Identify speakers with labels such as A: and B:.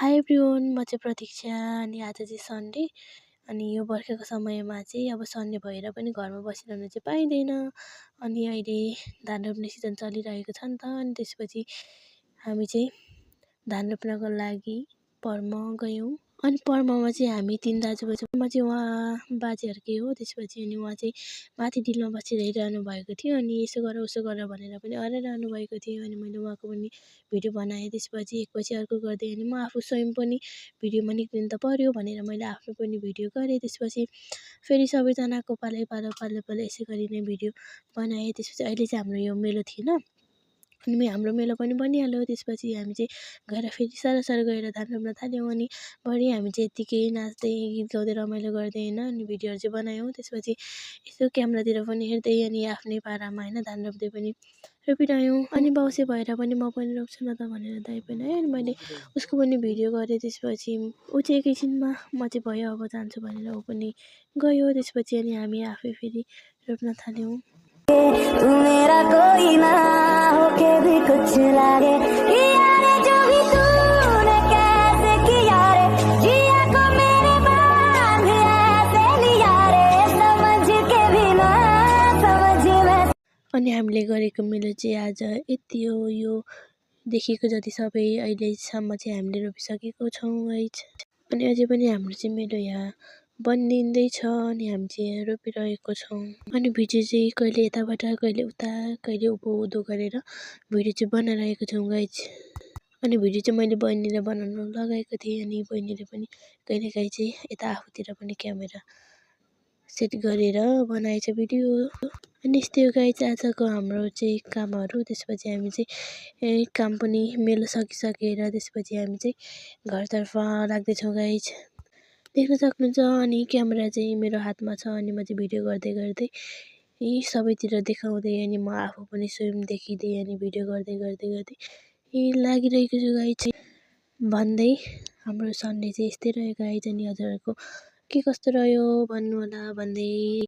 A: High everyone, म चाहिँ प्रतीक्षा। अनि आज चाहिँ सन्डे। अनि यो बर्खाको समयमा चाहिँ अब सन्डे भएर पनि घरमा बसिरहनु चाहिँ पाइँदैन। अनि अहिले धान रोप्ने सिजन चलिरहेको छ नि त। अनि त्यसपछि हामी चाहिँ धान रोप्नको लागि पर्म गयौँ। अनि पर्ममा चाहिँ हामी 3 दाजुभाइ चाहिँ उहाँ बाजेहरूकै हो। त्यसपछि अनि उहाँ चाहिँ माथि डिलमा बसिरहनु भएको थियो। अनि यसो गर उसो गर भनेर पनि हराइरहनु भएको थियो। अनि मैले उहाँको पनि भिडियो बनाएँ। त्यसपछि एकपछि अर्को गर्दै अनि म आफू स्वयं पनि भिडियोमा निक्लिनु त पर्यो भनेर मैले आफ्नो पनि भिडियो गरेँ। त्यसपछि फेरि सबैजनाको पालै पालो यसै गरी नै भिडियो बनाएँ। त्यसपछि अहिले चाहिँ हाम्रो यो मेलो थिएन, अनि हाम्रो मेलो पनि बनिहाल्यो। त्यसपछि हामी चाहिँ गएर फेरि सरसर गएर धान रोप्न थाल्यौँ। अनि भरि हामी चाहिँ यत्तिकै नाच्दै गीत गाउँदै रमाइलो गर्दै होइन अनि भिडियोहरू चाहिँ बनायौँ। त्यसपछि यसो क्यामेरातिर पनि हेर्दै अनि आफ्नै पारामा होइन धान रोप्दै पनि रोपिरह्यौँ। अनि बाउसे भएर पनि म पनि रोप्छु न त भनेर दाइ पनि है, अनि मैले उसको पनि भिडियो गरेँ। त्यसपछि ऊ चाहिँ एकैछिनमा म चाहिँ भयो अब जान्छु भनेर ऊ पनि गयो। त्यसपछि अनि हामी आफै फेरि रोप्न थाल्यौँ।
B: तू मेरा कोई ना होके भी कुछ लागे, किया रे जो भी तूने कैसे किया रे, जिया को मेरे बांध ऐसे लिया रे, समझ के भी ना समझ में।
A: अनि हामीले गरेको मेलो चाहिँ आज यति हो। यो देखिएको जति सबै अहिलेसम्म चाहिँ हामीले रोपिसकेको छौँ है। अनि अझै पनि हाम्रो चाहिँ मेलो यहाँ बनिँदैछ। अनि हामी चाहिँ रोपिरहेको छौँ। अनि भिडियो चाहिँ कहिले यताबाट कहिले उता कहिले उँभो गरेर भिडियो चाहिँ बनाइरहेको छौँ गाइज। अनि भिडियो चाहिँ मैले बहिनीले बनाउनु लगाएको थिएँ। अनि बहिनीले पनि कहिलेकाहीँ चाहिँ यता आफूतिर पनि क्यामेरा सेट गरेर बनाएछ भिडियो। अनि यस्तै हो गाइज आजको हाम्रो चाहिँ कामहरू। त्यसपछि हामी चाहिँ काम पनि मेलो सकिसकेर त्यसपछि हामी चाहिँ घरतर्फ लाग्दैछौँ गाइज, देख्न सक्नुहुन्छ। अनि क्यामेरा चाहिँ मेरो हातमा छ। अनि म चाहिँ भिडियो गर्दै गर्दै यी सबैतिर देखाउँदै अनि म आफू पनि स्वयं देखिँदै अनि भिडियो गर्दै लागिरहेको छु गाइज भन्दै। हाम्रो सन्डे चाहिँ यस्तै रह्यो गाइज। अनि हजुरहरूको के कस्तो रह्यो भन्नु होला भन्दै।